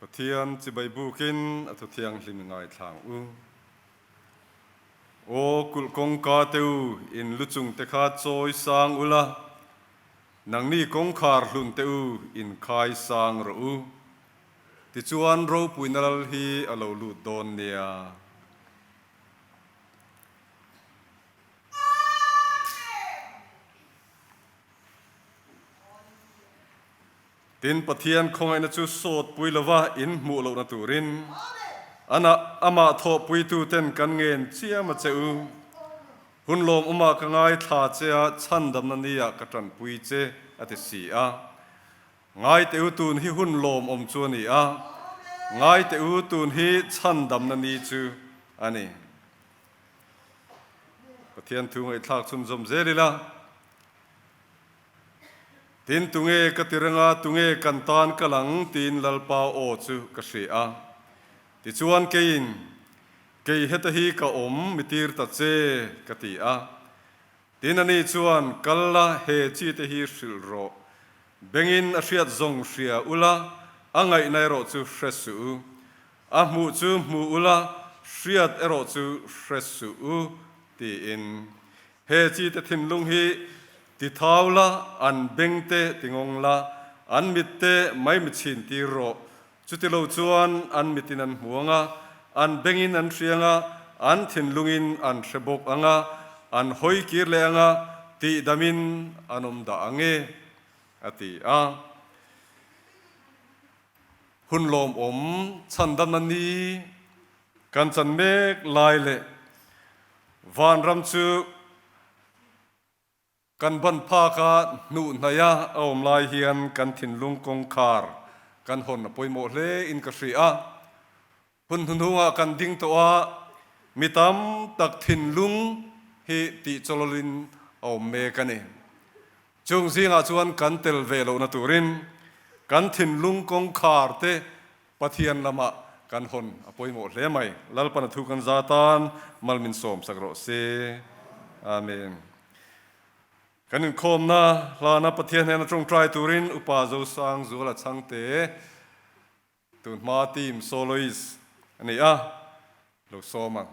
Pathian chibai bukin a thu thianghlim i ngaithla ang u. Aw kulh kawngka te u, in lu chung te kha chawi sang ula, nangni kawngkhar hlun te u, in khai sang rawh u. Tichuan ropuina lal hi a lo lut dawn nia. Tin, Pathian khawngaihna chu sawtpui lova in hmuh lohna turin Anah amah thawhpuituten kan ngen chiam a che u. Hun lawmawmah ka ngaithla che a, chhandamna niah ka tanpui che, a ti si a. Ngai teh u tun hi hun lawmawm chu a ni a, ngai teh u tun hi chhandamna ni chu a ni. Pathian thu ngaihthlak chhunzawm zel ila. Tin, tunge ka ti reng a, tunge kan tan kal ang? tiin Lalpa aw chu ka hria a. Tichuan keiin, Kei heta hi ka awm, mi tir ta che, ka ti a. Tin, ani chuan, Kal la, he chi te hi hrilh rawh. Bengin a hriat zawng hria ula, a ngaihna erawh chu hre suh u. A hmuh chu hmu ula, hriat erawh chu hre suh u, tiin. He chi te thinlung hi ti thau la, an beng te ti ngawng la, an mit te maimi chhin tir rawh. Chuti lo chuan an mitin an hmu ang a, an bengin an hria ang a, an thinlungin an hre bawk ang a, an hawi kir leh ang a, tihdamin an awm dah ang e, a ti a. Hun lawmawm chhandamna ni kan chan mek lai leh Vanram chu kan ban phak a hnuh hnaih a a awm lai hian kan thinlung kawngkhar kan hawn a pawimawh hle in ka hria a. Hun hnuhnungah kan ding tawh a, mi tam tak thinlung hi tih chawlawlin a awm mek a ni. Chung zingah chuan kan tel ve lohna turin kan thinlung kawngkhar te Pathian lamah kan hawn a pawimawh hle mai. Lalpan a thu kan za tan mal min sawm sak rawh se. Amen. Kan inkhawmna hlana Pathian hnena tawngtai turin Upa Zosang Zuala Chhangte tunhma team soloist a ni a, lo sawm ang.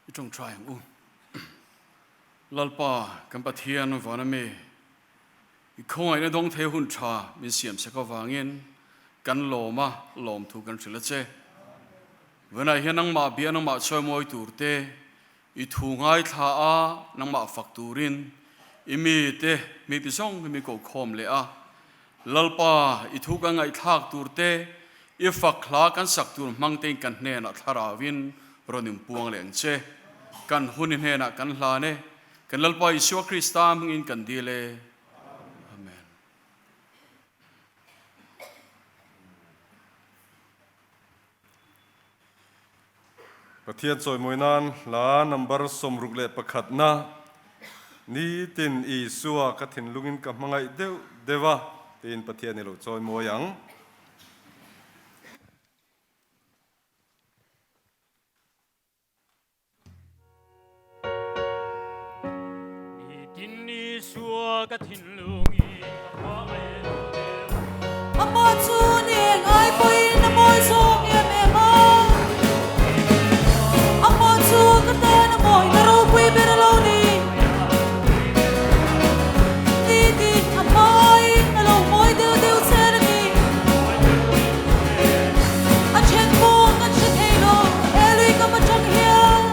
I tawngtai ang u. Lalpa kan Pathian vana mi, i khawngaihna dawng thei hun tha min siam sak avangin kan lawm a, lawmthu kan hrilh a che. Vanah hian nangmah bia nangmah chawimawi tur te, i thu ngaithla a, nangmah fak turin i mite mi ti zawng hi min kohkhawm leh a. Lalpa, i thu kan ngaihthlak tur te, i fak hla kan sak tur hmang tein kan hnenah thlarauin rawn inpuang leh ang che. Kan hun i hnenah kan hlan e, kan Lalpa Isua Krista hmingin kan dil e. Amen. Pathian chawimawi nan hla number 61 na, Nitin Isua ka thinlungin ka hmangaih deuh deuh a, tiin Pathian i lo chawimawi ang. Nitin Isua ka thinlungin ka hmangaih deuh deuh. Amah chu ni ngai pawhin a mawi zawng em em a. Amah chu ka tan a mawi na ropui ber a lo ni. Nitin a hmaiin a lo mawi deuh deuh chen a ni. A then pawh kan hre thei lo, he lui kam atang hian.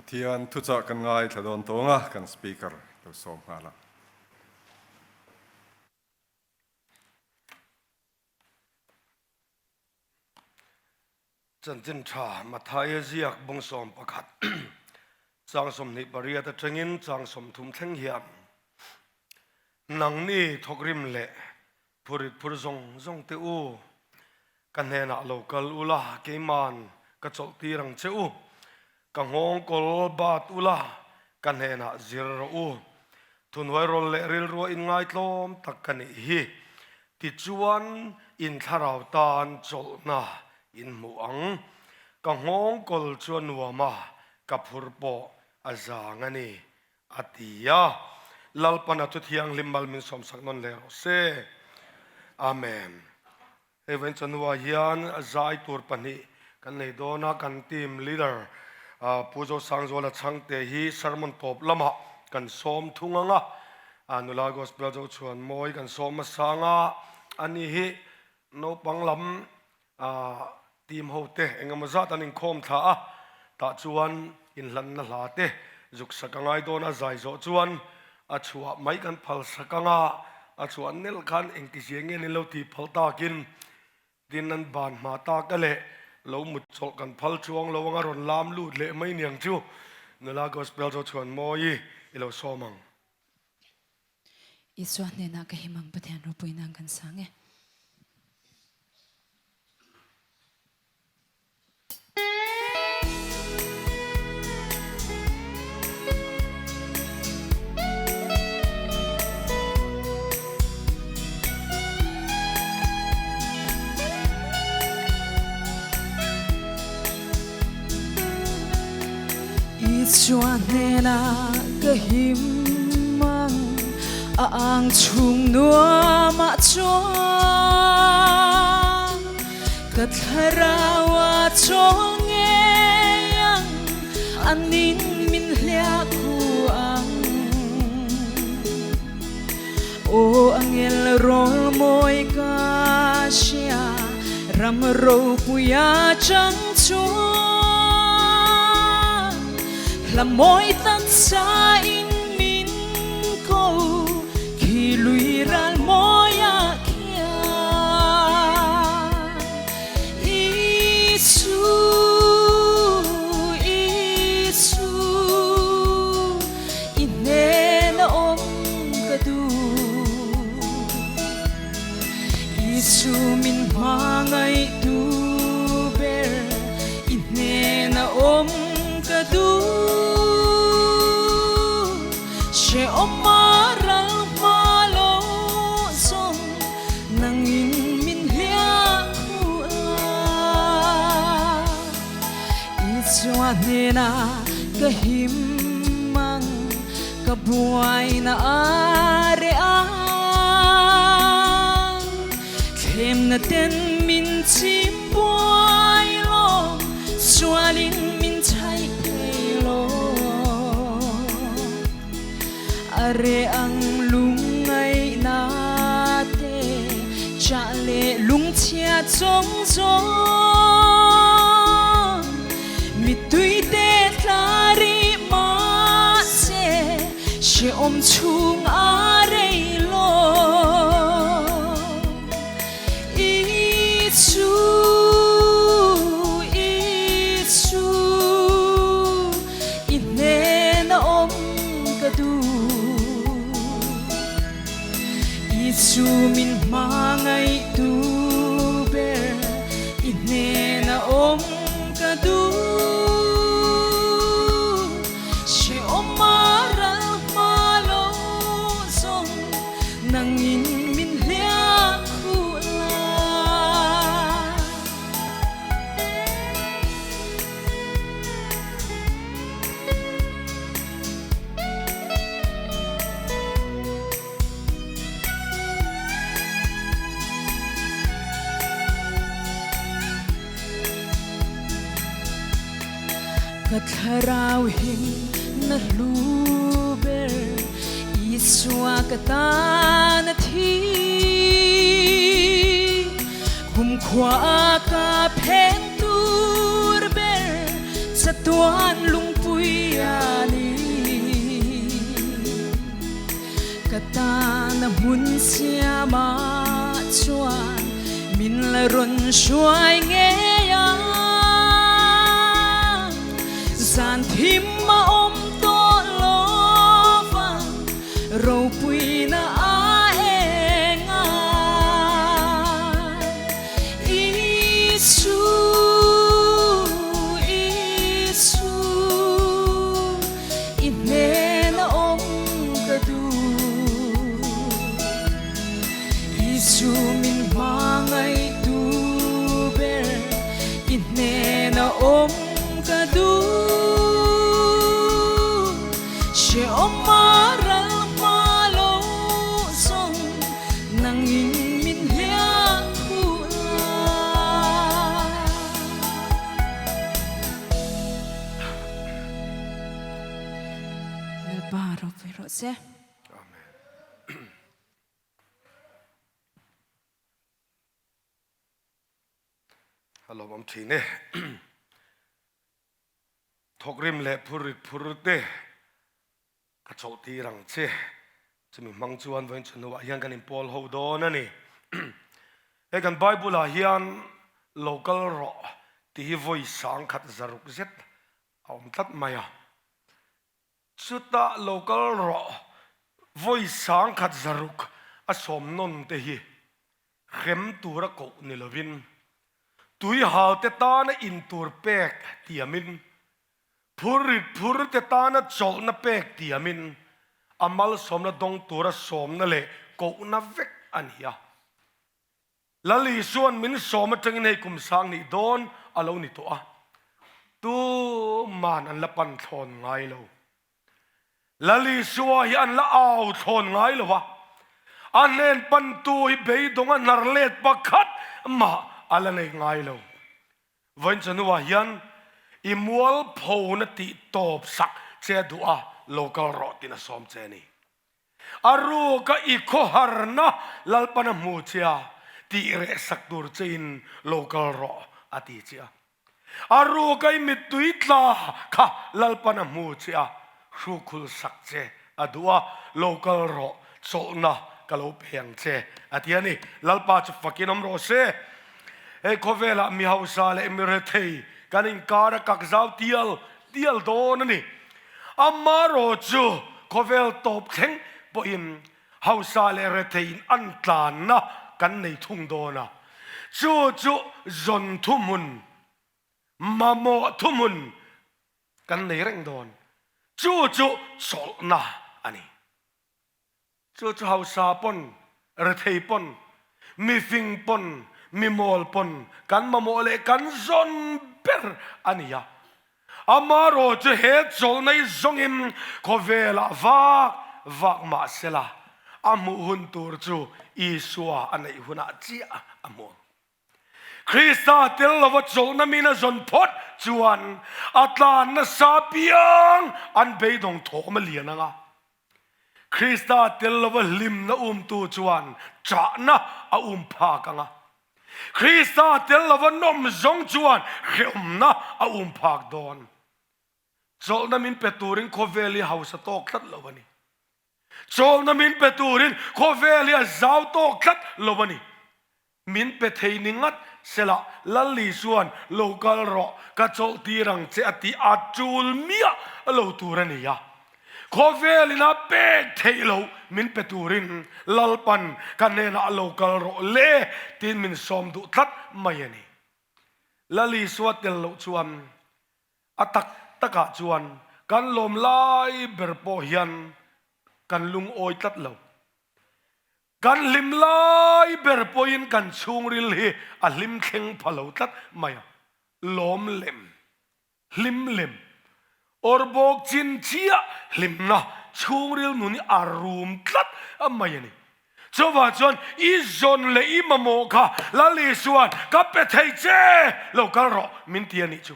Pathian thuchah kan ngaithla dawn tawng a, kan Speaker lo sawm nghal a. Chanchin tha Mathaia ziak bung 11 chang 28 atangin chang 30 thleng hian nangni thawkrim leh phurit phur zawng zawng te u ka hnenah lo kal ula keiman ka chawlh tir ang che u ka nghawng kawl bat ula ka hnenah zir rawh u Thuhnuai rawl leh rilrua inngaitlawm tak ka nih hi. Tichuan, in thlarau tan chawlhna in hmuh ang. Ka nghawng kawl chu a nuam a, ka phur pawh a zang a ni, a ti a. Lalpana chu thianghlim mal min sawmsak nawn leh rawh se. Amen. Hei vawiin chawhnuah hian zai tur pahnih kan nei dawn a, kan team leader Pu Zosangzuala Chhangte hi sermon tawp lamah kan sawm thung ang a, nula Gospel Zochhuanmawi kan sawm hmasa ang a, ani hi naupang lam team ho te engemaw zat an inkhawm thla a, tah chuan inhlanna hla te zuk sak a ngai dawn a, zai zawh chuan A chhuah mai kan phal sak ang a, a chhuah nelh khan engtizia nge an lo tih phal takin tin an ban hma tak a leh lo mut chawlh kan phal chuang lo ang a rawn lam lut leh mai niang chu nula gospel chu chhuan mawi i lo sawm ang. Isua hnenah ka him ang Pathian ropui nan kan sang e. Isua hnenah ka him ang a ang chhung nuamah chuan Ka thlarau a chawl ngei ang, anin min hliah khu ang. Aw angel rawl mawi ka hria, ram ropui a chang chuan. Hla mawi taksa in min ko, khi lui ral mawi ah khian. Isu, Isu, i hnen a awm ka duh. Isu min hmangaih tu ber, i hnen a awm ka duh. Hrehawm a ral hma lo zawng nangin min hliah khuh a. I chunga hnenah ka him ang, ka buaina a reh ang. Thlemna ten min chim buai lo, sualin min chhaih thei lo. A reh ang lungngaihna te, chah leh lungchhia chawng zawng. Mittui te tla rih mahse, hrehawm chhung a rei lo. Isu, Isu, i hnen a awm ka duh. Isu min hmangaih tu ber, i hnen a awm ka duh. Hrehawm a ral hma lo zawng nangin min hliah khuh la. Ka thlarau him na hlu ber Isua ka tan a thi Kumkhua ka phen tur ber chatuan lungpui. ropui a ni. Ka tana hmun siamah chuan min la rawn hruai ngei a. Zan thim a awm tawh lo va, ropuina a eng a. Isu, Isu, i hnena awm ka duh. Isu min hmangaihtu ber, i hnena awm ka duh. Hrehawm a ral hma lo zawng nangin min hliah khuh la. Lalpa ropui rawh che. Amen. A lawmawm thin e. Thawkrim leh phurrit phur te ka chawlh tir ang che. Chumi hmang chuan vawiin chhunnuah hian kan inpawl ho dawn a ni. Hei kan Bible ah hian lo kal rawh tih hi vawi sangkhat zaruk zet a awm tlat mai a. Chutah lo kal rawh, vawi sangkhat zaruk a sawm nawn te hi hrem tura koh ni lovin, tuihal te tana in tur pek tiamin, phurrit phur te tana chawlhna pek tiamin, a malsawmna dawng tura sawmna leh kohna vek a ni a. Lal Isua'n min sawm atangin hei kum sang nih dawn a lo ni tawh a, tuman an la pan thlawn ngai lo. Lal Isua hi an la au thlawn ngai lo a, a hnen pantu hi beidawng a hnar let pakhat mah a la nei ngai lo. Vawiin chawhnuah hian i mualphona tih tawp sak che a duh a, lo kal rawh tiin a sawm che a ni. A ruka i khawharna Lalpan a hmu che a, tih reh sak tur chein lo kal rawh, a ti che a. A ruka i mittui tla kha Lalpan a hmu che a, hrukhul sak che a duh a, lo kal rawh, chawlhna ka lo pe ang che, a ti a ni. Lalpa chu fakin awm rawh se. Hei khawvelah mi hausa leh mi rethei kan inkar a kak zau tial tial dawn a ni. Amarawh chu khawvel tawp thleng pawhin hausa leh retheiin an tlanna kan nei thung dawn a, chu chu zawn thuhmun, mamawh thuhmun kan nei reng dawn. Chu chu chawlhna a ni. Chu chu hausa pawn, rethei pawn, mifing pawn, mimawl pawn kan mamawh leh kan zawn ber a ni a. Amarawh chu he chawlhna i zawngin khawvelah vak vak mah sela, a hmuh hun tur chu Isua a neih hunah chiah a hmu ang. Krista tel lova chawlhna min a zawn phawt chuan a tlan nasa piang an beidawng thawm a lian ang a. Krista tel lova hlimna umtu chuan chahna a um phak ang a. Krista tel lova nawm zawng chuan hrehawmna a um phak dawn. Chawlhna min pe turin khawvel hi hausa tawk tlat lo a ni. Chawlhna min pe turin khawvel hi a zau tawk tlat lo a ni. Min pe thei ni ngat sela Lalli chuan lo kal rawh, ka chawlh tir ang che a ti a tul miah lo tur a ni a. Khawvel in a pek theih loh min pe turin Lalpan ka hnenah lo kal rawh le tiin min sawm duh tlat mai a ni. Lalli sua tel loh chuan A tak takah chuan kan lawm lai ber pawh hian kan lungawi tlat lo. Kan hlim lai ber pawhin kan chhungril hi a hlim thleng pha lo tlat mai a. Lawm lem, hlim lem, awrbawk chin chiah hlimna chhungril nun hi a rum tlat mai a ni. Chuvang chuan i zawn leh i mamawh kha Lal Isua'n ka pe thei che, lo kal rawh min ti a nih chu.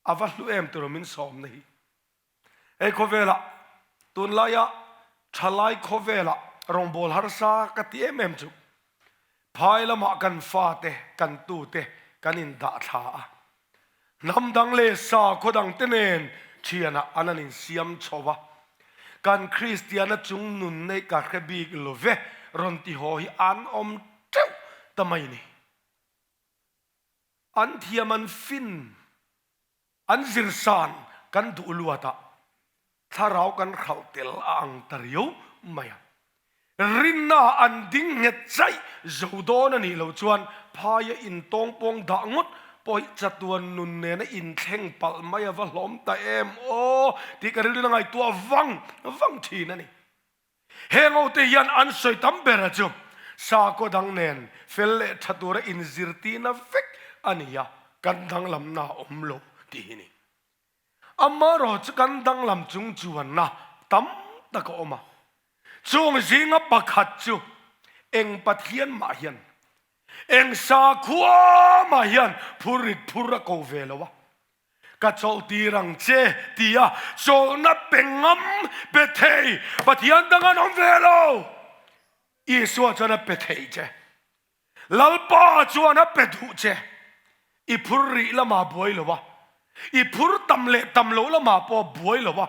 A va hlu em tur min sawmna hi. Hei khawvelah tunlaia thalai khawvelah rawngbâwl harsa ka ti em em chu phai lamah kan fate, kan tute kan indah thla a. Hnam dang leh sakhaw dangte nen Thianah an an insiam chho a, kan Kristiana chung nun neih ka hre bik lo ve rawn ti haw hi an awm teuh ta mai ni. An thiam an fin, an zirsan kan duh luat ah thlarau kan hralh tel a ang ta riau mai a. Rinna an ding nghet chaih zo dawn a nih loh chuan phaia intawngpawng dah ngawt pawh hi chatuan nun nena inthleng palh mai a va hlawm ta em aw tih ka rilru in a ngaihtuah vang vang thin a ni. Heng hote hian an sawi tam ber a chu sakhaw dang nen fel leh tha tura inzirtirna vek a ni a, kan danglamna a awm lo tih hi ni. Amaherawh chu kan danglam chung chuanna tam tak a awm a, chung zinga pakhat chu eng Pathian mah hian, eng sakhua mah hian phurrit phur a ko ve lo a, Ka chawlhtir ang che tia chawlhna pe ngam pe thei Pathian dang an awm ve lo. Isua chuan a pe thei che. Lalpa chuan a pe duh che. I phur rih lamah buai lo a, i phur tam leh tam lo lamah pawh buai lo a,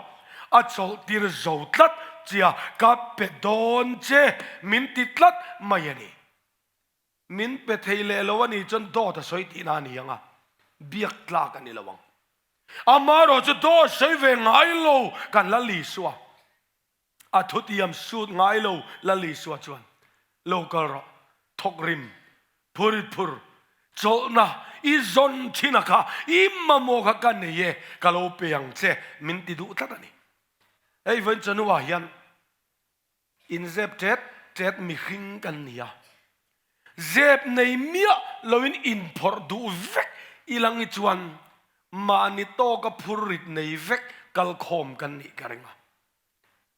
a chawlhtir zo tlat chia ka pe dawn che min ti tlat mai a ni. Min pe thei leh lo a nih chuan dawt a sawi tihna a ni ang a, biak tlak a ni lo ang. Amaherawh chu dawt sawi ve ngai lo kan Lal Isua, a thutiam sut ngai lo Lal Isua chuan, Lo kal rawh, thawk rim, phurit phur, chawlhna i zawn thin a kha, i mamawh kha ka nei e, ka lo pe ang che, min ti duh tlat a ni. Hei vawiin chawhnuah hian Inzep tet tet mihring kan ni a, zep nei miah loin inphawrh duh vek ilang hi chuan mahni tawka phurrit nei vek kalkhawm kan nih ka ring a.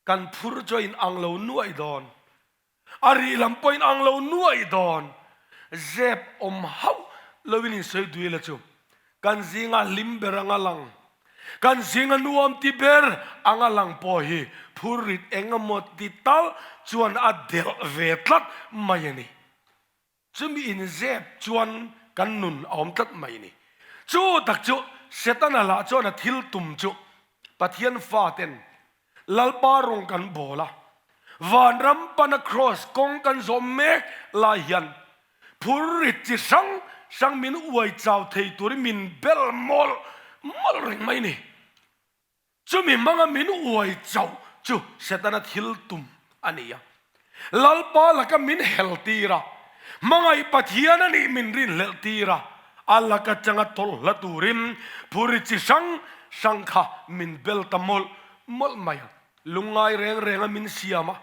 Kan phur chu a inang lo nuaih dawn, a rih lam pawh a inang lo nuaih dawn, zep awm hauh loin insawi duih la chu Kan zinga hlim ber anga lang, kan zinga nuam ti ber anga lang pawh hi phurrit eng emaw ti tal chuan a delh ve tlat mai a ni. Chumi inzep chuan kan nun a awm tlat mai a ni. Chu tak chu Setana lah chuan a thil tum chu Pathian faten Lalpa rawng kan bawl a, vanram pana kraws kawng kan zawm mek lai hian phurrit chi hrang hrang min uai chau thei turin min bel mawlh mawlh reng mai ni. Chumi hmanga min uai chauh chu Setana thil tum a ni a. Lalpa laka min hel tir a, hmangaih Pathian a nih min rinhlelh tir a, a laka changa tawlh hla turin phurrit chi hrang hrang kha min bel ta mawlh mawlh mai a. Lungngai reng renga min siam a,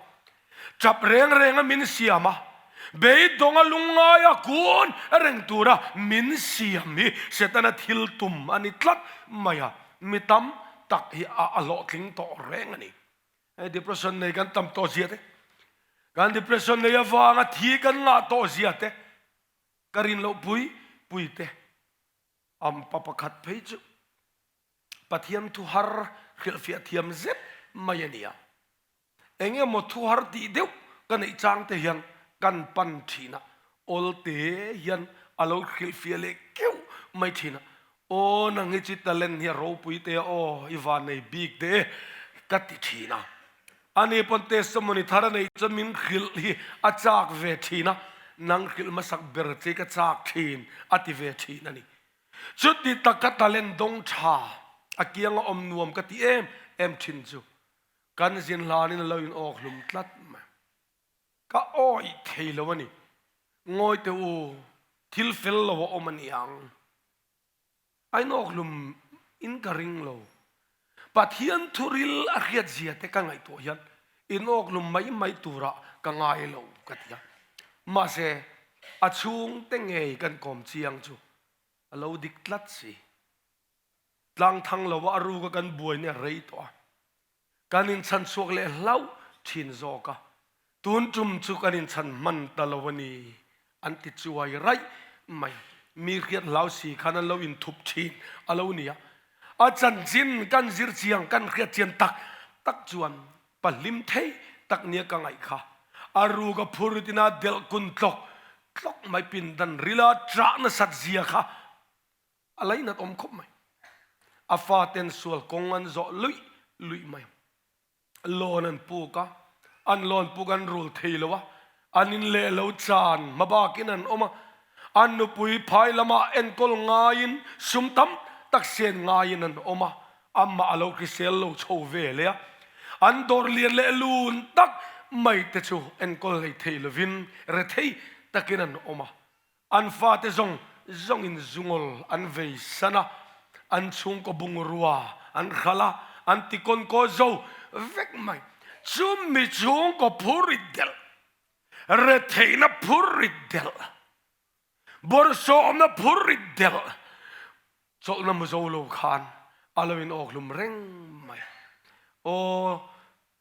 chap reng renga min siam a, beidawnga lungngaia kun reng tura min siam hi Setana thil tum a ni tlat mai a, mi tam tak hi a hlawhtling tawh reng a ni. Hei depression nei kan tam tawh zia te, kan depression nei avanga thi kan ngah tawh zia te, ka rin loh pui pui te, ampa pakhat phei chu Pathian thu har hrilhfiah thiam zet mai a nia. Eng emaw thu har tih deuh ka neih chang te hian kan pan thin a, awl te hian a lo hrilhfiah leh keuh mai thin a, Aw nang hi chi talent hi a ropui te a aw i van nei bik te ka ti thin a. Ani pawn testimony thar a neih chuan min hrilh hi a chak ve thin a, nang hrilh hmasak ber che ka chak thin a ti ve thin a ni. Chuti taka talent dawng tha a kianga awm nuam ka ti em em thin chu kan zin hlanin a lo in awk hlum tlat mai. Ka awih thei lo a ni. Ngawi teh u, thil fel lo a awm a ni ang. A inawkhlum in ka ring lo. Pathian thuril a hriat zia te ka ngaihtuah hian inawkhlum mai mai turah ka ngai lo ka ti a. Mahse, a chhungte ngei kan kawm chiang chu a lo dik tlat si. Tlang thang lova a ruka kan buai nia rei tawh a. Kan inchhan chhuak leh hlauh thin zawk a, tun tum chu kan inchhan hman ta lo a ni, an ti chuai raih mai. Mi hriat hlau si khan an lo inthup thin a lo ni a. A chanchin kan zir chiang, kan hriat chian tak tak chuan pahlim thei tak nia ka ngaih kha. A ruka phur tina delh kun tlawk tlawk mai pindan rila ṭah nasat zia kha A lainat awm khawp mai. A faten sual kawng an zawh luih luih mai. Loan an puk a, an loan puk an rul thei lo a, an in leh lo chan hmabakin an awm a, an nupui phai lamah enkawl ngaiin sum tam tak sen ngaiin an awm a, amah a lo hrisel lo chho ve leh a, an dawr lian leh lun tak mai te chu enkawl hlei thei lovin rethei takin an awm a. An fate zawng zawngin zungawl an vei san a, an chhungkaw bungrua an hral a, an ti kawnkaw zo vek mai. Chumi chhungkaw phurrit delh, retheihna phurrit delh, bawrhsawmna phurrit delh, chawlhna mu zo lo khan a lo inawkhlum reng mai. Aw,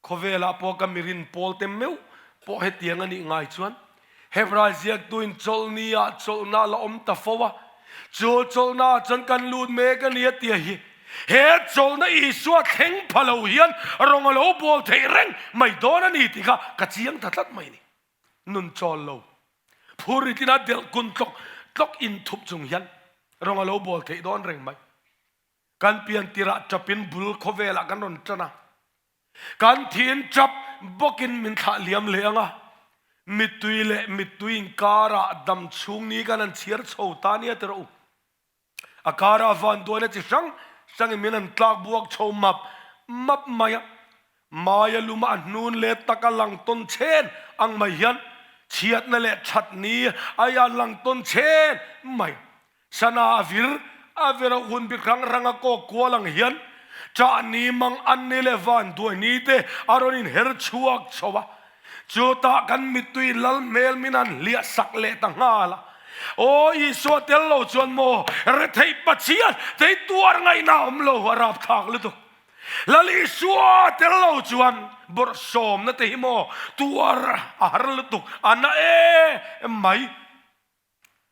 Khawvelah pawh ka mirin pawlte meuh pawh hetiang a nih ngai chuan Hebrai ziaktuin chawlhni ah chawlhna a la awm ta fo a, chu chawlhna ah chuan kan lut mek a ni a tia hi he chawlhna Isua thleng pha lo hian rawng a lo bawl theih reng mai dawn a ni tih kha ka chiang ta tlat mai ni. Nun chawl lo phur ritin a delh kun tlawk tlawk inthup chung hian rawng a lo bawl theih dawn reng mai. Kan pian tirah ṭapin bul khawvelah kan rawn ṭan a, kan thiin ṭap bawkin min thlah liam leh ang a, mittui leh mittui inkarah dam chhung ni kan han chhiar chho ta nia ti rawh u. A karah vanduaina chi hrang hrangin min han tlak buak chho map map mai a, Maia luma a hnun leh taka lang tawn chen ang mai hian chhiatna leh ṭhat ni aia lang tawn chen mai. Sana a vir a vir a hun bik rang rang a kawk kual ang hian ṭah ni mang an ni leh van duai ni te a rawn inher chhuak chho a. Chutah kan mittui lal hmel min han hliah sak leh ta nghal a. Aw Isua tel lo chuan maw retheih Pathian tei tuar ngaihna a awm lo a rapthlak lutuk. Lal Isua tel lo chuan bawrhsawmna te hi maw tuar a har lutuk a na em mai.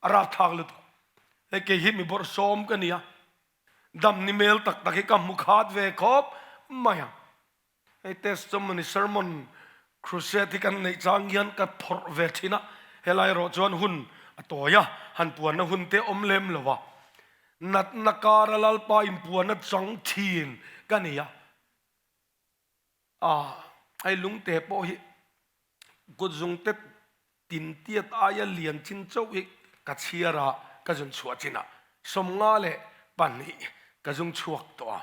A rapthlak lutuk. Hei kei hi mi bawrhsawm ka nia. Dam ni mel tak tak hi ka hmu khat ve khawp mai a. Hei testimony sermon crusade hi kan neih chang hian ka phawrh ve thin a. Helai erawh chuan hun a tawi a, han puanna hun te awm lem lo a. Natna kara Lalpa inpuanna chang thin ka ni a. A, hei lungte pawh hi kutzungte tin tiat aia lian chin chauh hi ka chhiar a, ka zun chhuah chinah 52 ka zung chhuak tawh a.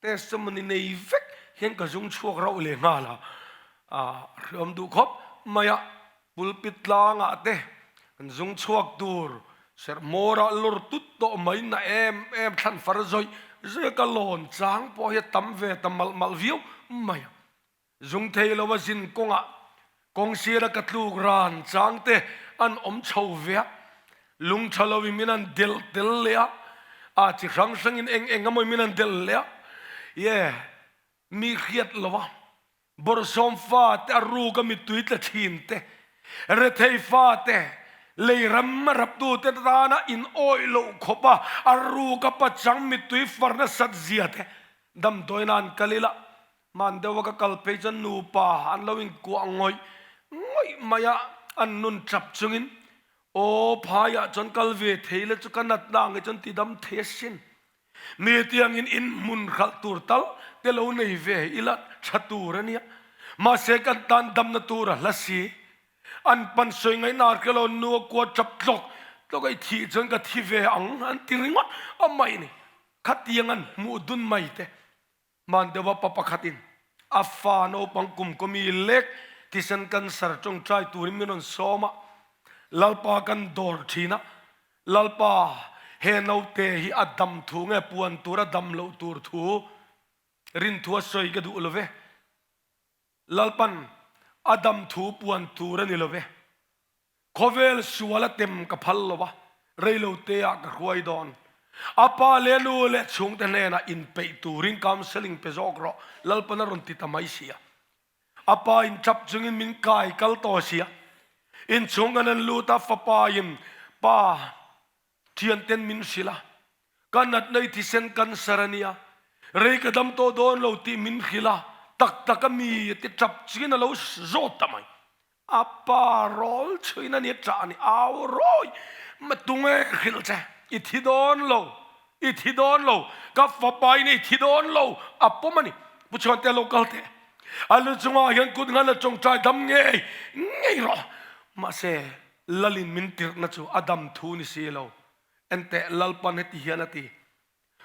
Testimony nei vek hian ka zung chhuak rauh leh nghal a, a hriawm duh khawp mai a. Pulpit tlangah te kan zung chhuak tur serh hmawrah lawr tut tawh mai na em em thlan far zawih zawih a ka lawn chang pawh hi a tam ve ta malh malh viau mai a. Zung thei lo a zin kawngah kawng sira ka tluk ran chang te an awm chho ve a, lung tha lo in min han delh tel leh a, a chi hrang hrang in eng eng emaw min han delh leh a, ye mi hriat lo a. Bawrhsawm fate a ruk a mittui tla thin te, rethei fate, lei ram a raptute tana in awih loh khawp a a ruk a pachang mittui far nasat zia te damdawiin an kal ila, hman deuha ka kal phei chuan nupa an lo inkuah ngawih ngawih mai a, an nun tap chungin aw phaiah chuan kal ve thei la chu ka natna ang hi chuan ti dam thei asin. Mi tiangin in hmun hralh tur tal te lo nei ve ila tha tur a nia. Mahse kan tan damna tur a hla si. An pan sawi ngaihna ka lo nu a kua tap tlawk tlawk a i thih chuan ka thi ve ang an ti ringawt a mai ni. Khatiang an hmuh dun mai te. Hman deuha pa pakhatin a fa naupang kum kawmi lek thisen cancer tawngtai turin min rawn sawm a, Lalpa kan dawr thin a, Lalpa he naute hi a dam thu nge puan tur a dam loh tur thu rinthu a sawi ka duh lo ve, Lalpan a dam thu puan tur a ni lo ve. Khawvel sual a tem ka phal lo a, reilo te ah ka hruai dawn. A pa leh a nu leh chhungte hnenah inpeih turin counselling pe zawk rawh, Lalpan a rawn ti ta mai sia. A pa in tap chungin min kai kal tawh sia. Inchhung kan han lut a, fapa in pa thianten min hrilh a, ka natna i thisen cancer a nia, rei ka dam tawh dawn lo tih min hrilh a, tak tak a mi ti tap chungin a lo zawt ta mai. A pa rawl chhuin a ni ṭah a ni, au rawi, ma tunge hrilh che, i thi dawn lo. I thi dawn lo, ka fapa in i thi dawn lo, a pawm a ni. Pu Chhuante lo kal teh. A lu chungah hian kut ngan a tawngtai dam ngei ngei rawh. Mahse, Lalin min tirhna chu a dam thu ni si lo. Enteh, Lalpan heti hian a ti,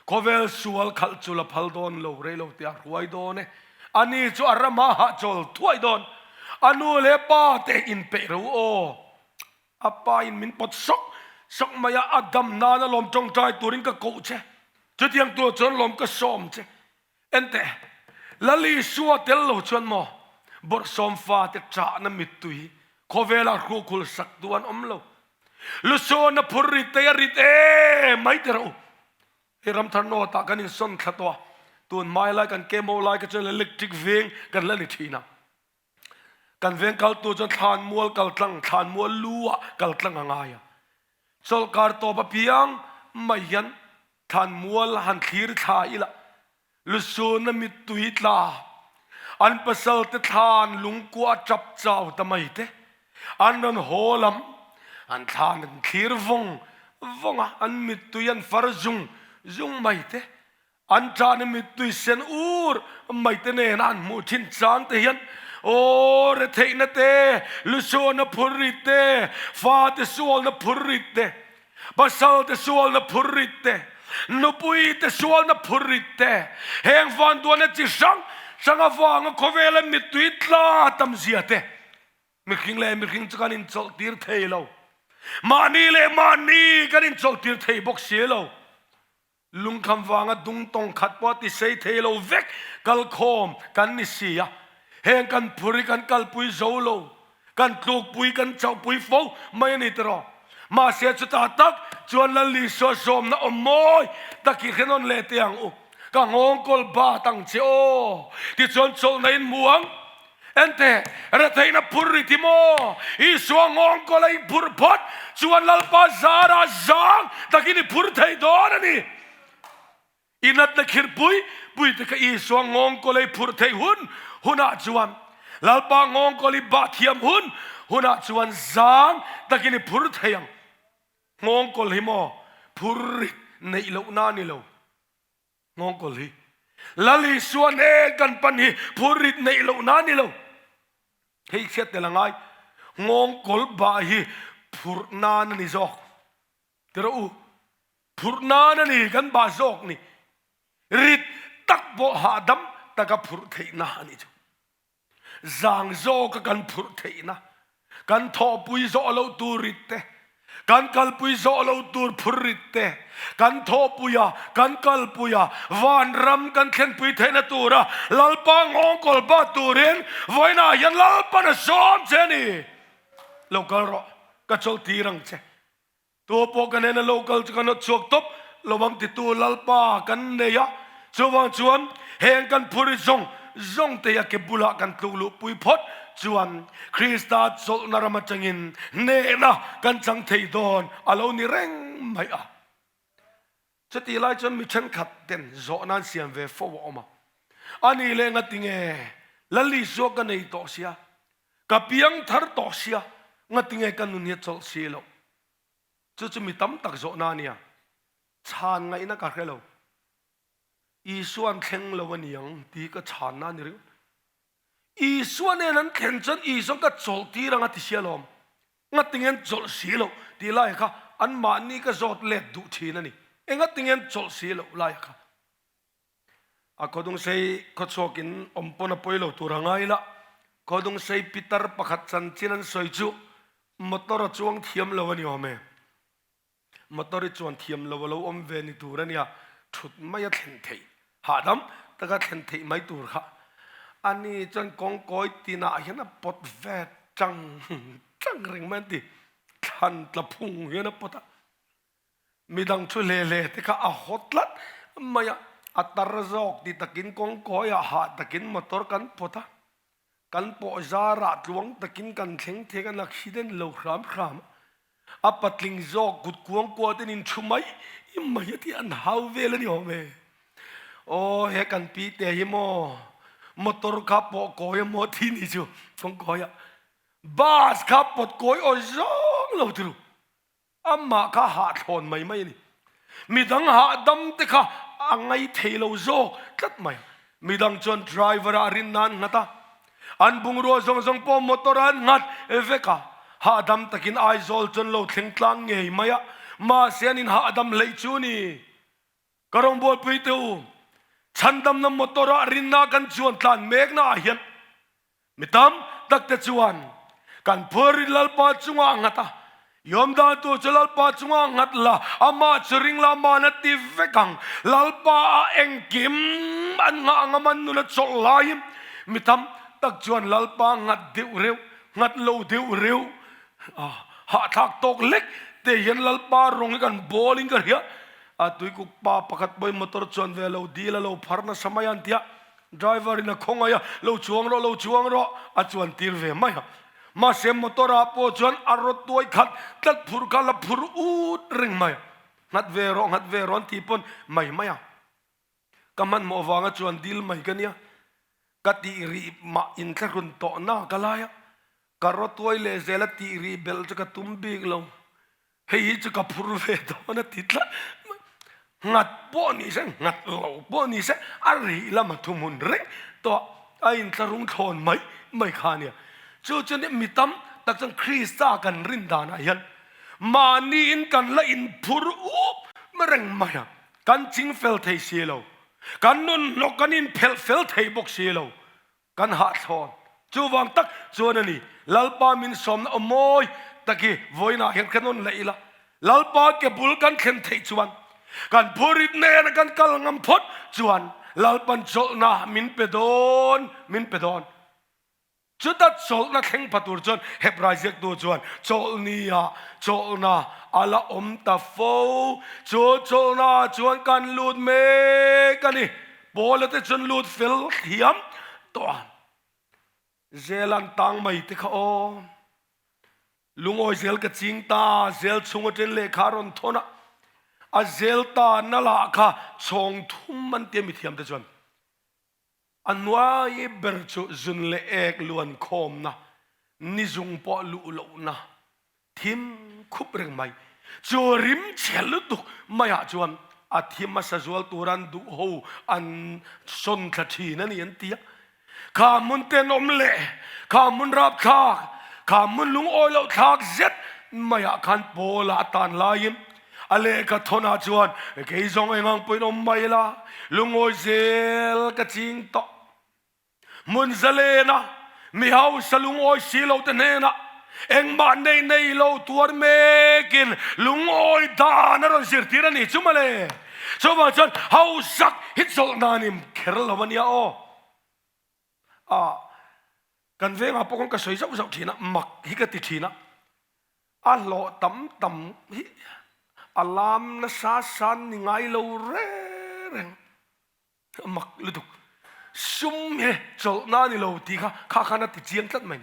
Khawvel sual khalh chu la phal dawn lo, rei lo tia hruai dawn e. Ani chu a rama hahchawl thuai dawn. A nu leh pa te inpeih ro aw. A pa in min pawt sawk sawk mai a, a dam nan a lawm tawngtai turin ka koh che. Chutiang tur chuan lawm ka sawm che. Enteh, Lal Isua tel lo chuan maw bawrhsawm fate ṭahna mittui khawvela hrukhul sak tu an awm lo. Lusawn a phur rit te a rit e mai ti rawh u. Hei Ramthar North ah kan insawn thla tawh a, tun hmai lai kan kemo lai kha chuan electric veng kan la ni thin a. Kan veng kaltu chuan thlanmual kaltlang, thlanmual lu ah kaltlang a ngai a. Chawlhkar tawp apiang mai hian thlanmual han thlir thla ila, lusuna mittui tla, an pasalte thlan lungkua a tap chau ta mai te, an rawn haw lam, an thlan an thlir vawng vawng a, an mittui an far zung zung mai te, An ṭahna mittui sen ur mai te nen an hmuh thin chang te hian aw retheihna te, lusuahna phur rit te, fate sualna phur rit te, pasal te sualna phur rit te, nupui te sualna phur rit te, heng vanduahna chi hrang hrang avanga khawvela mittui tla tam zia te, mihring leh mihring chu kan inchawlh tir thei lo. Mahni leh mahni kan inchawlh tir thei bawk si lo. Lungkham vanga dungtawng khat pawh a ti sei thei lo vek kalkhawm kan ni si a, heng kan phur hi kan kalpui zo lo, kan tlukpui kan chauhpui fo mai a ni tiraw. Mahse chutah tak chuan Lal Isua zawmna awm mawi tak hi hrenawn leh teh ang u, ka nghawngkawl bat ang che aw, tichuan chawlhna in hmu ang. Ente, retheihna phur ri ti maw? Isua nghawngkawl a i phur phawt chuan Lalpa zara zang takin i phur thei dawn a ni. I natna khirpui pui te kha Isua nghawngkawl a i phur theih hun hunah chuan, Lalpa nghawngkawl i bah thiam hun hunah chuan zang takin i phur thei ang. Nghawngkawl hi maw phur rit neih lohna a ni lo. Nghawngkawl hi Lal Isua nen kan pan hi phurrit neih loh na ni lo. Hei chhiat tel a ngai. Nghawngkawl bah hi phurh nan a ni zawk. Ti rawh u. Phurh nan a ni kan bah zawk ni. Rit tak pawh hahdam taka phurh theihna a nih chu. Zang zawka kan phurh theihna, kan thawhpui zawh loh tur rit te, kan kalpui zawh loh tur phur rit te, kan thawhpui a, kan kalpui a, vanram kan thlenpui theihna tura Lalpa nghawngkawl bat turin vawiinah hian Lalpan a sawm che a ni. Lo kal rawh, ka chawlhtir ang che. Tu pawh ka nena lo kal chu ka nawt chhuak tawp lo ang titu Lalpa kan nei a, chuvang chuan heng kan phur i zawng zawng te a ke bulah kan tluk luh pui phawt chuan Krista chawlhna ram atangin hnehna kan chang thei dawn a lo ni reng mai a. Chutih lai chuan mi thenkhat ten zawhna an siam ve fo a awm a, a nih leh ngatinge Lal Isua ka nei tawh sia, Ka piang thar tawh sia, ngatinge ka nun hi a chawlh si loh? Chu chu mi tam tak zawhna a nia. Chhan ngaihna ka hre lo. Isua an thleng lo a ni ang tih ka chhanna a ni ringawt. Isua nen an thlen chuan Isua ka chawlh tir ang a ti sia lawm. Ngatinge an chawlh si loh tih lai kha anmahni ka zawt let duh thin a ni. Engatinge an chawlh si loh lai kha? A khawdungsei khawchhuakin awm pawn a pawi lo tur a ngai la, khawdungsei pitar pakhat chanchin an sawi chu motor a chuang thiam lo a ni awm e. Motor i chuan thiam lo a lo awm ve ni tur a nia, thut mai a thlen theih, hahdam taka thlen theih mai tur kha. Ani chuan kawngkawi tinah hian a pawt ve chang chang reng mai an ti, thlan tla phung hian a pawt a. Midang thu hle hle te kha a haw tlat mai a, a tar zawk ti takin kawngkawiah hah takin motor kan pawt a, kan pawh zarah tluang takin kan thleng thei kan accident lo hram hram a, a patling zawk kut kuang kuah ten in thu mai mai a tih an hau vel a ni awm e. Aw he kan pi te hi maw motor kha pawh kawi a maw thi ni chu kawngkawiah bus kha pawt kawi awi zawng lo ti ru. Amah kha hahthlawn mai mai a ni. Midang hahdam te kha a ngaithei lo zawk tlat mai. Midang chuan driver ah rinna an nghat a, an bungrua zawng zawng pawh motor ah an nghat vek a. Hahdam takin Aizawl chuan lo thleng tlang ngei mai a, mahse an inhahdam hleih chu ni. Ka rawngbawlpui te u, chhandamna motor ah rinna kan chuan tlan mekna ah hian Mi tam tak te chuan kan phuarin Lalpa chungah a nghat a, i awm dan tur chu Lalpa chungah a nghat la, amah chu ring la man a ti vek ang. Lalpa a engkim an nghah ang a man nun a chawlh laiin mi tam tak chuan Lalpa nghat deuh reuh, nghat lo deuh reuh, hahthlak tawk lek te hian Lalpa rawng hi kan bawl in ka hria. A tuikuk pa pakhat pawhin motor chuan ve lo dil a lo phar nasa mai a an ti a. Driver in a khawngaih a, lo chuang rawh, lo chuang rawh, a chuan tir ve mai a. Mahse motor ah pawh chuan a rawt tuai khat tlat phur kha la phur ut reng mai a. Nghat ve rawh, nghat ve rawh an tih pawn mai mai a. Ka hmanhmawh vanga chuan dil mai ka nia. Ka tih rih mah inthlahrun tawh na ka lai a. Ka rawt tuai leh zel a tih rih belh chu ka tum bik lo. Hei hi chu ka phur ve dawn a ti tlat mai. Nghat pawh ni se, nghat lo pawh ni se, a rih lama thuhmun reng tawh a intlarung thlawn mai mai kha a nia. Chu chu mi tam tak chuan Krista kan rin danah hian mahniin kan la inphur up reng mai a, kan chingfel thei si lo, kan nun hnawk kan inphelh fel thei bawk si lo. Kan hahthlawn. Chuvang tak chuan a ni, Lalpa min sawmna aw mawi tak hi vawiinah hian kan rawn leh ila. Lalpa ke bul kan thlen theih chuan, kan phurit nena kan kal ngam phawt chuan Lalpan chawlhna min pe dawn, min pe dawn. Chuta chawlhna thleng pha tur chuan Hebrai ziaktu chuan chawlhnia chawlhna a la awm ta fo. Chu chawlhna chuan kan lut mek a ni. Paula te chuan lut fel thiam tawh a, zel an tang mai te kha aw. Lungawi zel ka ching ta, zel chhung aṭen lehkha a rawn thawn a, a zel ta na lah kha chhawng thum an tia mithiam te chuan a hnuai ber chu zun leh ek luan khawmna, ni zung pawh luh lohna Thim khup reng mai. Chu rim chhe lutuk maiah chuan a thi hmasa zual tur an duh ho an sawn thla thin a ni an ti a. Kha hmun tenawm leh kha hmun rapthlak, kha hmun lungawi loh thlak zet maiah khan Paula a tan laiin a lehkha thawnah chuan kei zawng engang pawhin awm mai la, lungawi zel ka ching tawh. Hmun zalena mi hausa lungawi si lo te hnenah engmah nei nei lo tuar mekin lungawi dan a rawn zirtir a ni chu mawle. Chuvang chuan hausak hi chawlh nan in kher lo a nia aw. Ah, kan vengah pawh khan ka sawi zauh zauh thin a, mak hi ka ti thin a. A hlawh tam tam hi a lam nasa san ni ngai lo reng reng. A mak lutuk. Sum hi chawlhna a ni lo tih kha kha khan a ti chiang tlat mai.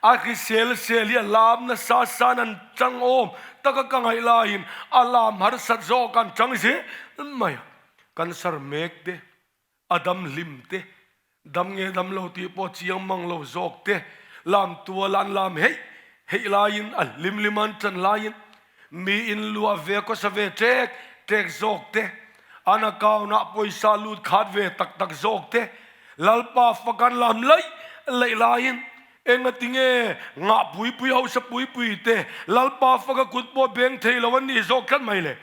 A hrisel sel hi a lam nasa san an chang awm taka ka ngaih laiin a lam harsat zawk an chang zel mai a. Cancer mek te, a dam hlim te, Dam nge dam lo tih pawh chiang mang lo zawk te, lam tual an lam heih heih laiin a hlim hlim an ṭan laiin mi in luah ve khawsa ve ṭek ṭek zawk te, an account ah pawisa lut khat ve tak tak zawk te, Lalpa fak an lam laih laih laiin engati nge ngah pui pui hausa pui pui te Lalpa fak a kut pawh beng thei lo an nih zawk tlat mai le.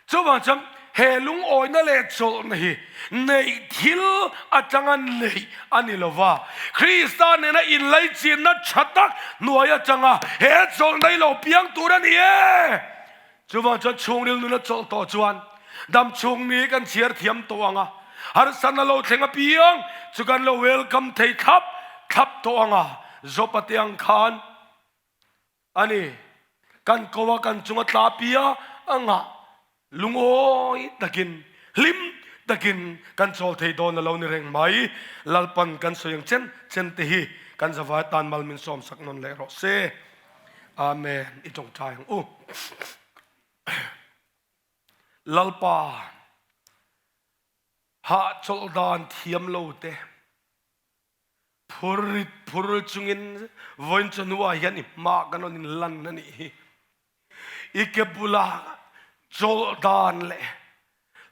Chuvang chuan he lungawina leh chawlhna hi neih thil atanga neih a ni lo va, Krista nena inlaichinna tha tak hnuai atanga he chawlhna hi lo piang tur a ni e. Chuvang chuan chhungril nuna chawlh tawh chuan dam chhung ni kan chhiar thiam tawh ang a, harsatna lo thleng apiang chu kan lo welcome thei thlap thlap tawh ang a, Jopa te ang khan A ni, kan ko a kan chung a tla pia anga lungawi takin, hlim takin kan chawl thei dawn a lo ni reng mai. Lalpan kan sawi ang chen chen te hi kan zavai tan mal min sawm sak nawn leh rawh se. Amen. I tawngtai ang u. Lalpa hahchawlh dan thiam lo te. Phurrit phur chungin vawiin chawhnu ah hian i hma kan rawn in lan a nih hi. I ke bulah Chawlh dan leh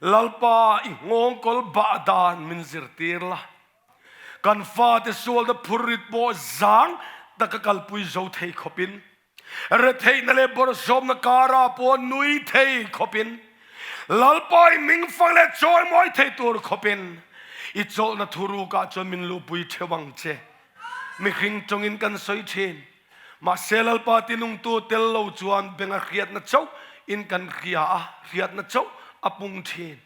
Lalpa i nghawngkawl bah dan min zirtir la. Kan fate sualna phurrit pawh zang taka kalpui zo thei khawpin, retheihna leh bawrhsawmna karah pawh nui thei khawpin, Lalpa i hmingfang leh chawimawi thei tur khawpin i chawlhna thurukah chuan min luhpui theuh ang che. Mihring tawngin kan sawi thin. Mahse Lalpa tinungtu tel lo chuan benga hriatna chauh in kan hria a, hriatna chauh a pung thin.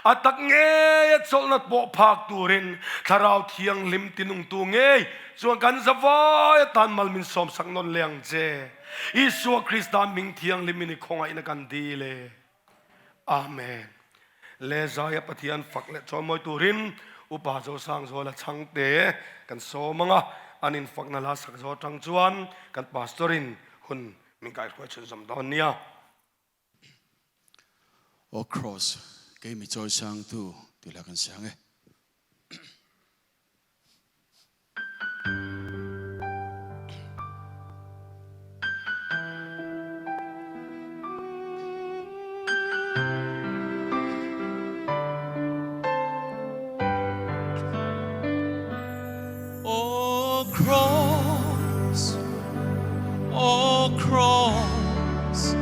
A tak ngei a chawlhna pawh phak turin Thlarau Thianghlim tinungtu ngei chuan kan zavai atan mal min sawmsak nawn leh ang che. Isua Krista hming thianghlim in i khawngaihna kan dil e. Amen. Le Zaia Pathian fak leh chawimawi turin Upa Zosangzuala chhangte kan sawm ang a, an infakna la sak zo atang chuan kan Pastor in hun min kaihruai chhunzawm dawn nia. Aw Kraws, kei mi chawisangtu tih lah kan siang e. O cross, O cross,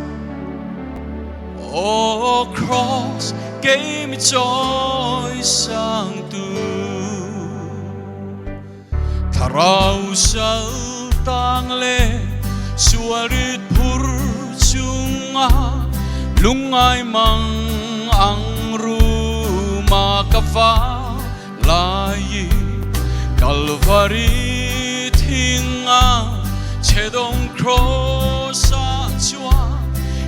O cross, kei mi chawi sang tu. Thlarau sal tang le sual rit phur chunga lungngai mang ang ruma ka va lai Kalvari thinga chedong cross a chuan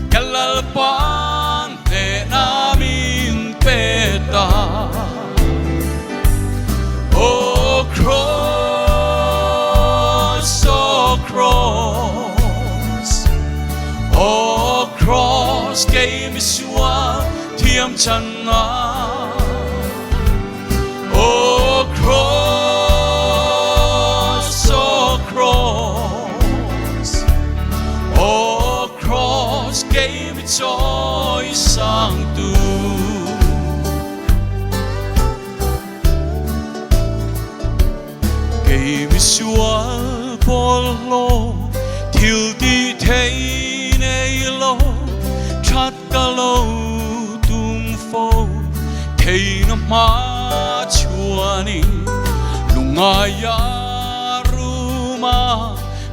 ka Lalpan hnehna min pe ta. O cross, O cross, O cross kei misual thiam chan nga. O cross, O cross, O cross kei mi chawi sang tu. Kei misual bawlhhlawh thil ti thei nei lo that ka lo tum fo theihna hma chuanin lungaia ruma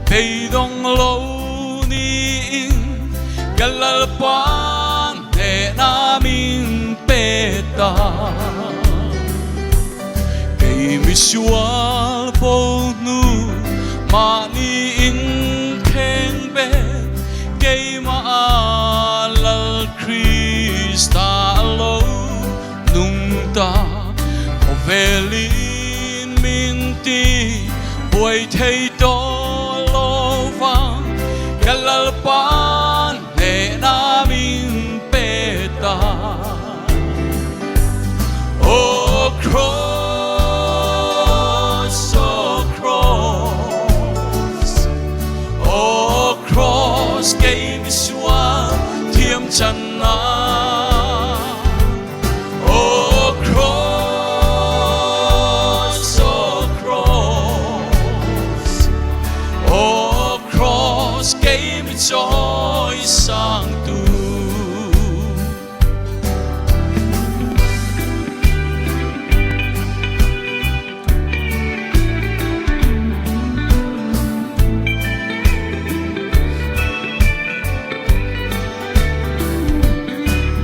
beidawng lo niin ka Lalpa Hnehna min pe ta. Kei misual bo hnu mahni in thleng bet keimah a Lal Krista a lo nung ta. Khawvelin min ti buai thei tawh lo vang ka Lalpa'n Hnehna min pe ta. O cross, O cross, O cross kei misual thiam chan na. O cross, O cross, O cross kei mi chawi sang tu.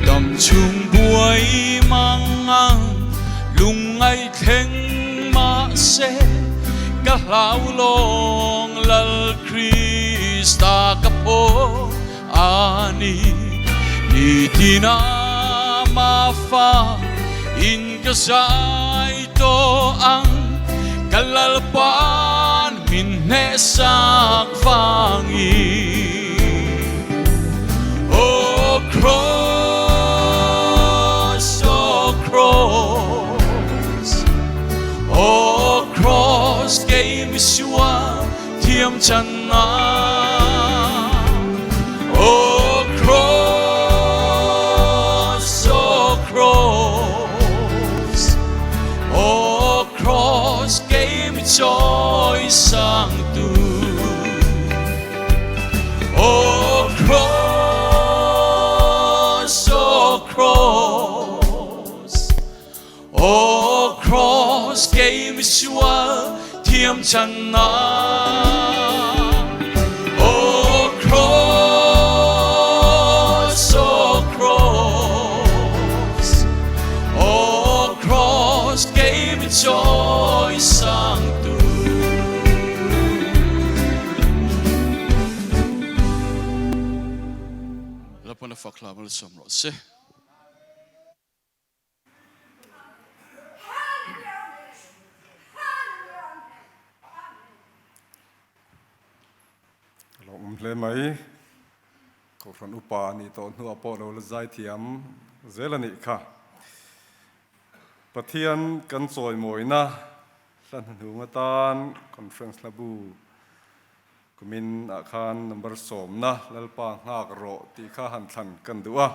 Dam chung buai mang lungngai thleng mahse ka hlau lawng Lal Krista ka phaw a ni. Nitin a mafa in ka zai tawh ang ka Lalpa'n min hnehsak vangin. O cross, O cross, O cross kei misual thiam chan na. O cross, misual thiam channa O Kraws, O Kraws, O Kraws kei mi chawi sang tu. Lalpan a fak hla malsawm rawh se. Lo awm hle mai. Kohhran upa a nih tawh hnuah pawh lo la zai thiam zel a nih kha. Pathian kan chawimawina hla hnuhnung atan Conference hlabu Kumin ah khan number sawmna Lalpa nghak rawh tih kha han thlan kan duh a.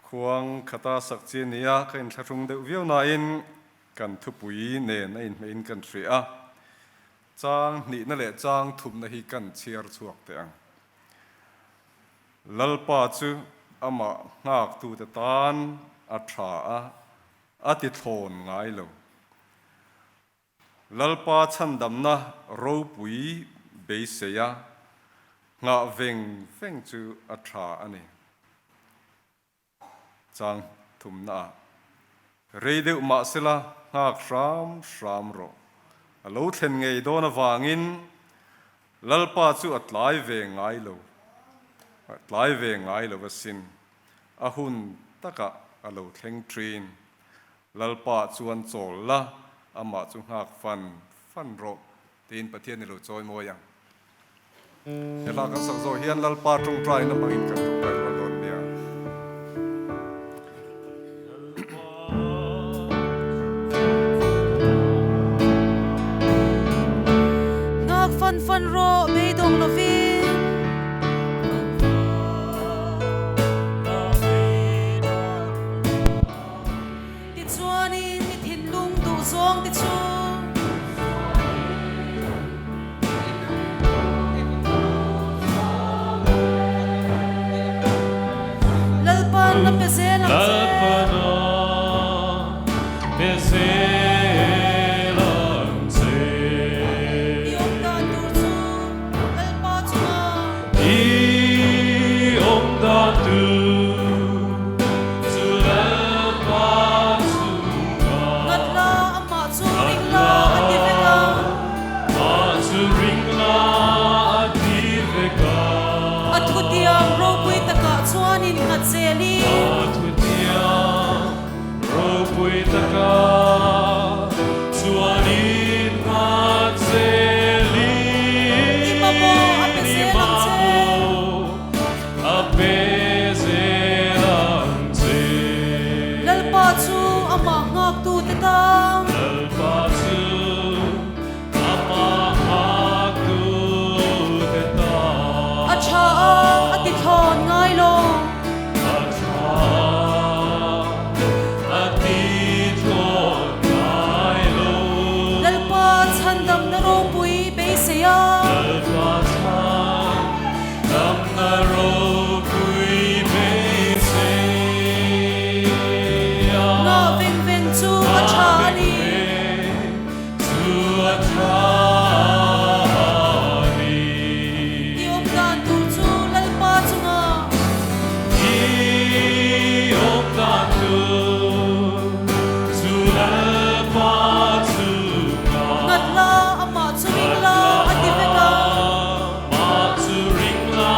Khuang khata sak chi a ni a, ka inthlahrung deuh viau nain kan thupui nen a inhmeh in kan hria a. Chang hnihna leh chang thumna hi kan chhiar chhuak teh ang. Lalpa chu amah nghaktute tan a tha a, a ti thlawn ngai lo. Lalpa chhandamna ropui beisei a, nghah veng veng chu a tha a ni. Chang thumna ah rei deuh mah sela nghak hram hram rawh. A lo thlen ngei dawn avangin Lalpa chu a tlai ve ngai lo, a tlai ve ngai lo asin. A hun takah a lo thleng thin. Lalpa chuan chawl la, amah chu nghak fan fan rawh, tiin Pathian i lo chawi mawi ang. He hla kan sak zawh hian Lalpa tawngtaina hmangin kan tawngtai rual dawn nia. Nghak fan fan rawh, beidawng lovin. Tichuanin i thinlung duh zawng te chu. Lalpan a pe zel ang che. I awm dan tur chu Lalpa chungah. I awm dan tur chu Lalpa chungah. Ngat la amah chu ring la a ti vek a. Amah chu ring la a ti vek a. A thutiang ropui takah chuanin nghat zelin. A thutiang Ropui taka chuanin nghat zelin I mamawh a pe zel ang che. I mamawh a pe zel ang che. Lalpa chu amah nghaktute tan. Lalpa chu amah nghaktute tan. A tha a, a ti thlawn ngai lo. A tha a, a ti thlawn ngai lo. Lalpa chhandamna ropui beisei a. Lalpa chhandamna ropui beisei a. Ngah veng veng chu a tha a ni. Chu a tha a ni. I awm dan tur chu Lalpa chungah. I awm dan tur chu Lalpa chungah. Ngat la, amah chu ring la a ti vek a. Amah chu ring la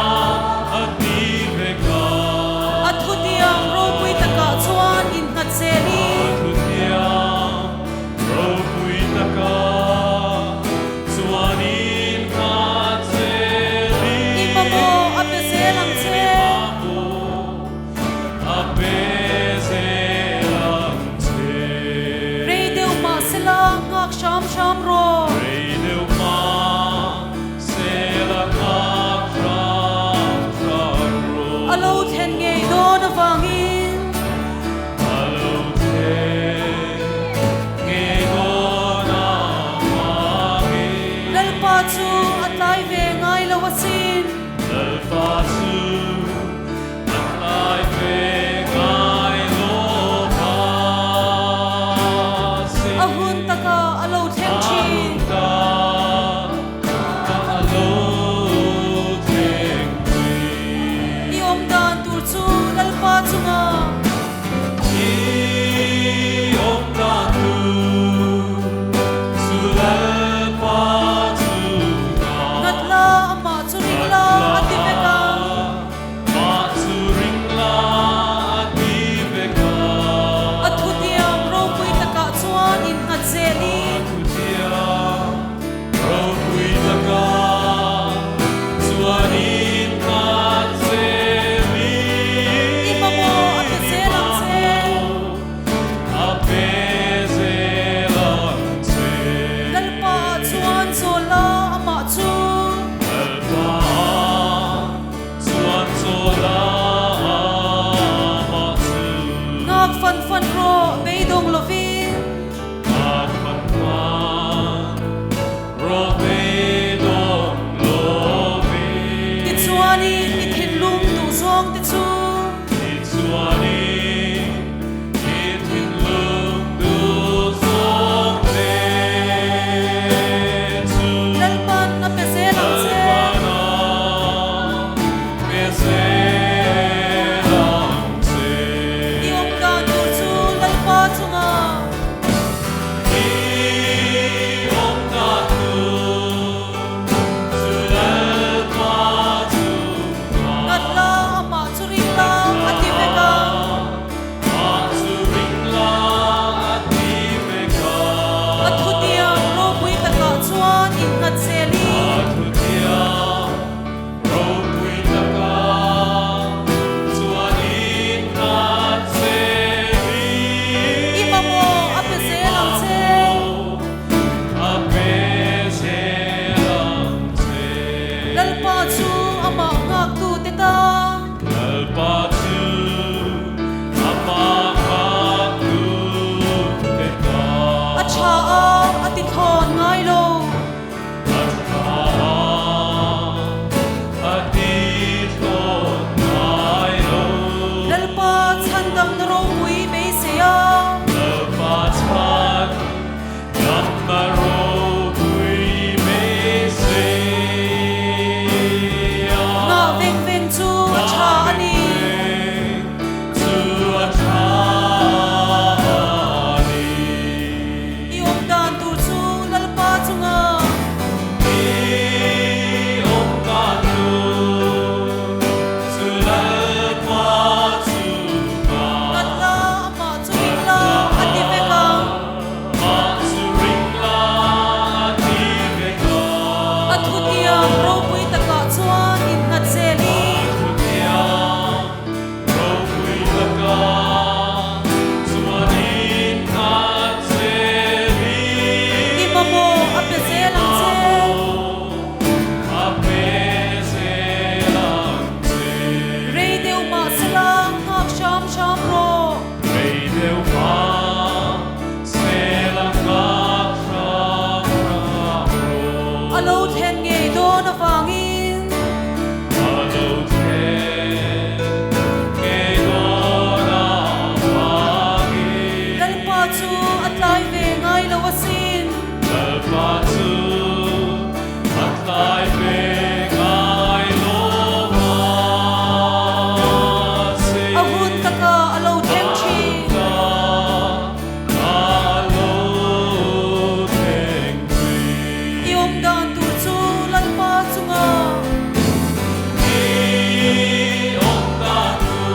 Lalpa chu amah nghaktute tan. Lalpa chu amah nghaktute tan. A tha a, a ti thawn ngai lo. A tha a, a ti thawn ngai lo. Lalpa chhandamna ropui beisei a. Lalpa chhandamna ropui beisei a. Nghah veng veng chu a tha a ni. Chu a tha a ni. I awm dan tur chu Lalpa chunga. I awm dan tur chu Lalpa chunga. Ngat la, amah chu ring la, a ti vek ang. Amah chu ring la, a ti vek ang. A thutiang ropui takah chuan innghat zelin. A thutiang ropui takah chuan innghat zelin. I mamawh a pe zel ang che. A pe zel ang che. Rei deuh mah sela nghak hram hram rawh. Rei deuh mah sela nghak hram hram rawh. A lo thlen ngei dawn avangin. A lo thlen ngei dawn avangin. Lalpa chu a tlai ve ngai lo asin. Lalpa chu a tlai ve ngai lo asin. A hun taka a lo thleng thin. A hun taka a lo thleng thin. I awm dan tur chu Lalpa chunga. I awm dan tur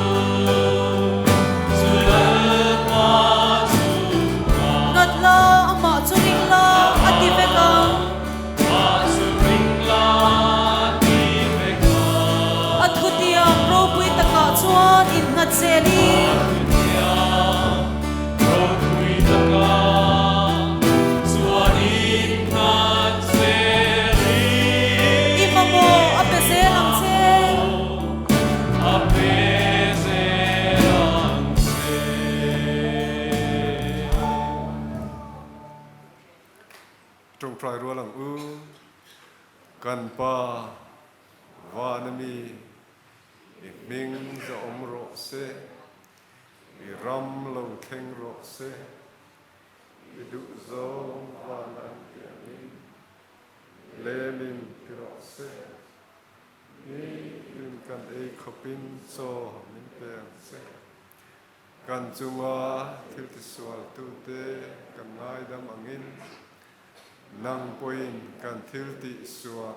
chu Lalpa chunga. Ngat la, amah chu ring la, a ti vek ang. Amah chu ring la, a ti vek ang. A thutiang ropui takah chuan innghat zelin. A thutiang ropui takah chuan innghat zelin. I mamawh a pe zel ang che. A pe zel ang che. Tawngtai rual ang u, kan Pa vana mi i hming za awm rawh se, i ram lo thleng rawh se, i duhzawng van an ti angin lemin ti rawh se, nitin kan ei khawpin chaw min pe ang che. Kan chunga thil tisualtute kan ngaidam angin nang pawhin kan thil tihsuah.